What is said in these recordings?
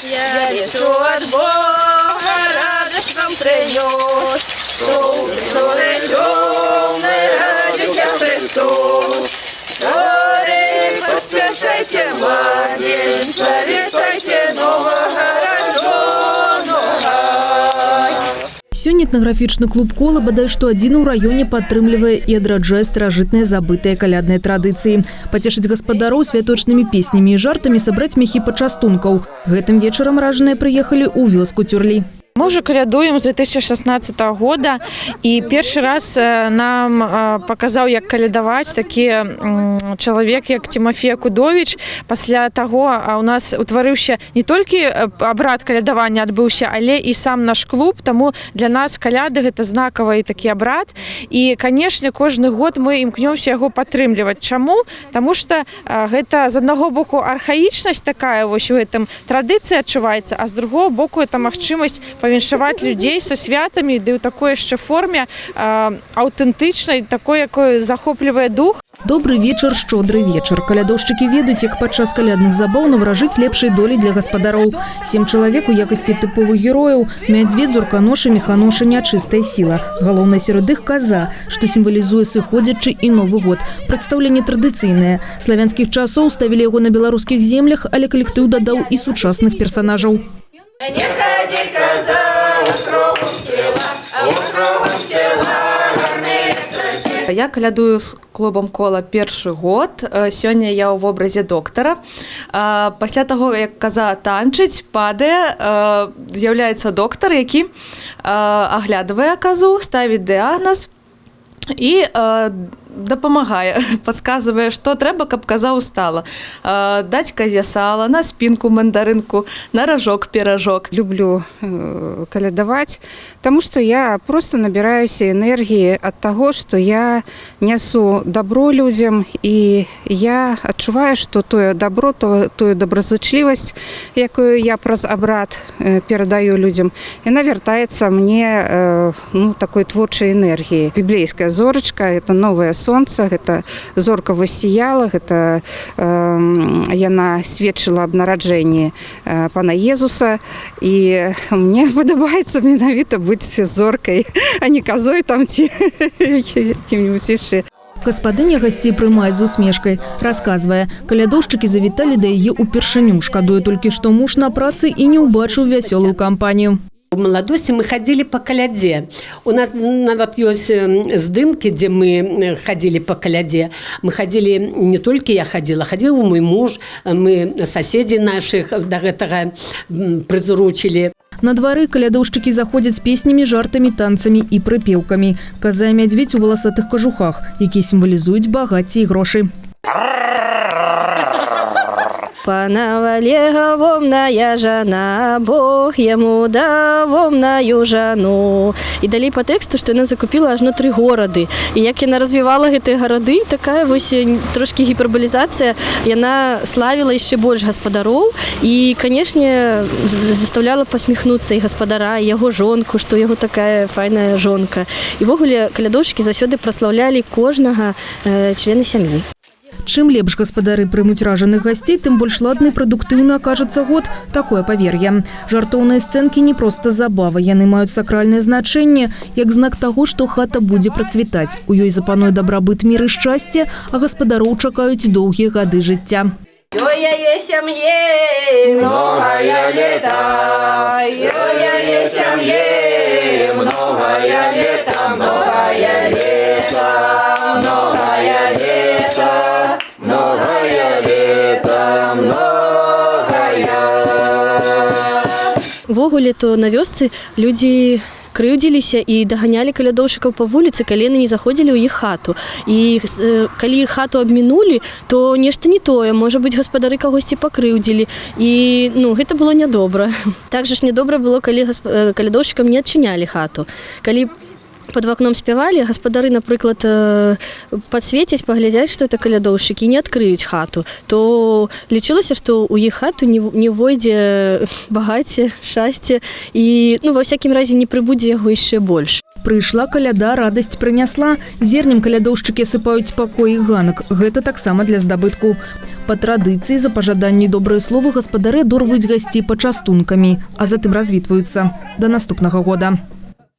Я лечу от Бога, радость вам принес, что в темной родился Христос. Скорей поспешайте, младенца, вітайте нового рожденного. Сёння этнаграфічны клуб «Кола» бадай што адзін у раёне падтрымлівае і адраджае старажытныя забытыя калядныя традыцыі. Пацешыць гаспадароў святочнымі песнямі і жартамі, сабраць мяхі пачастункаў. Гэтым вечарам ражаныя прыехалі ў вёску Цюрлі. Мы уже калядуем з 2016 года, і першы раз нам паказаў, як калядаваць, такі чалавек, як Тимофей Акудович. Пасля таго у нас утварыўся не толькі абрад калядавання адбыўся, але і сам наш клуб. Таму для нас каляды — гэта знакавы такі абрад, і, канешне, кожны год мы імкнёмся яго падтрымліваць. Чаму? Таму что гэта, з аднаго боку, архаічнасць такая вось у гэтым традыцыя адчуваецца, а з другого боку, это магчымасць павіншаваць людзей са святамі, ды ў такой яшчэ форме аўтэнтычнай, такой, якой захоплівае дух. Добры вечар, шчодры вечар. Калядоўшчыкі ведаюць, як падчас калядных забаў наваражыць лепшай долі для гаспадароў. Сем чалавек у якасці тыповых герояў: мядзведзь, зурканоша, механоша, нячыстая сіла. Галоўная сярод іх — каза, што сімвалізуе сыходзячы і Новы год. Прадстаўленне традыцыйнае. Славянскіх часоў ставілі яго на беларускіх землях, але калектыў дадаў і сучасных персанажаў. Не ходи, коза, кругом села, а кругом села, горные страсти. Я калядую з клубам «Кола» першы год. Сёння я ў вобразе доктара. Пасля таго, як каза танчыць, падае, з'яўляецца доктар, які аглядвае казу, ставіць дыягназ і дапамагае, падказвае, што трэба, каб каза ўстала. Даць казе сала, на спінку мандарынку, на ражок піражок. Люблю калядаваць, таму што я просто набіраюся энергіі ад таго, што я нясу дабро людзям, і я адчуваю, што тое дабро, тую добразычлівасць, якую я праз абрад перадаю людзям, яна вяртаецца мне ну, такой творчай энергіяй. Біблейская зорачка — это новае сонца, гэта зорка воссияла, гэта яна сведчыла аб нараджэнні пана Езуса, і мне падабаецца менавіта быць зоркай, а не казой там ці кім-нибудь яшчэ. Гаспадыня гасцей прымае з усмешкай. Расказвае, калядоўшчыкі завіталі да яе ўпершыню. Шкадуе толькі, што муж на працы і не ўбачыў вясёлую кампанію. У маладосці мы хадзілі па калядзе. У нас нават ёсць здымкі, дзе мы хадзілі па калядзе. Мы хадзілі, не толькі я хадзіла, хадзіл мой муж, мы соседей нашых да гэтага прызручылі. На двары калядоўшчыкі заходзяць з песнямі, жартамі, танцамі і прыпеўкамі. Каза і мядзведзь у валасатых кажухах, якія сімвалізуюць багацце і грошы. Пана Олега вомная жана, Бог яму даў вомнаю жану. І далей па тэксту, што яна закупіла ажно тры горады. І як яна развівала гэтыя гарады, такая вось трошкі гіпербалізацыя, яна славіла яшчэ больш гаспадароў і, канешне, заставляла пасміхнуцца і гаспадара, і яго жонку, што ў яго такая файная жонка. І ўвогуле калядоўшчыкі заўсёды праслаўлялі кожнага члена сям'і. Чым лепш гаспадары прымуць ражаных гасцей, тым больш ладны і прадуктыўны акажацца год. Такое павер'е. Жартоўныя сцэнкі — не проста забава, яны маюць сакральнае значэнне, як знак таго, што хата будзе працвітаць. У ёй запануе дабрабыт, мір і шчасце, а гаспадароў чакаюць доўгія гады жыцця. Ой, сям'е, многая лета, ой, сям'е, многая лета, многая лета, многая лета, многая лета, многая. Увогуле то на вёсцы людзі крыўдзіліся і даганялі калядоўшчыкаў па вуліцы, калі яны не заходзілі ў іх хату. І калі іх хату абмінулі, то нешта не тое, можа быць, гаспадары кагосьці пакрыўдзілі. І, ну, гэта было нядобра. Так жа ж нядобра было, калі калядоўшчыкам не адчынялі хату. Калі пад вакном спявалі, гаспадары, напрыклад, падсвецяць, паглядзяць, што это калядоўшчыкі, і не адкрыюць хату, то лічылася, што ў іх хату не ўвойдзе багацце, шчасце і, ну, ва ўсякім разе не прыбудзе яго яшчэ больш. Прыйшла каляда, радасць прынясла. Зернем калядоўшчыкі асыпаюць пакой і ганак. Гэта таксама для здабытку. Па традыцыі за пажаданні і добрыя словы гаспадары адорваюць гасцей пачастункамі, а затым развітваюцца. Да наступнага года.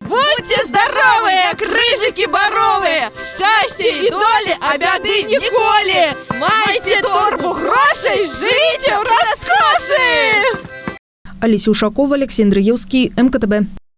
Будьте здоровые, крыжики боровые, счастья и доли, а бяды ніколі. Майте торбу грошей, живите в роскоши! Алеся Ушакова, Алексей Андреевский, МКТБ.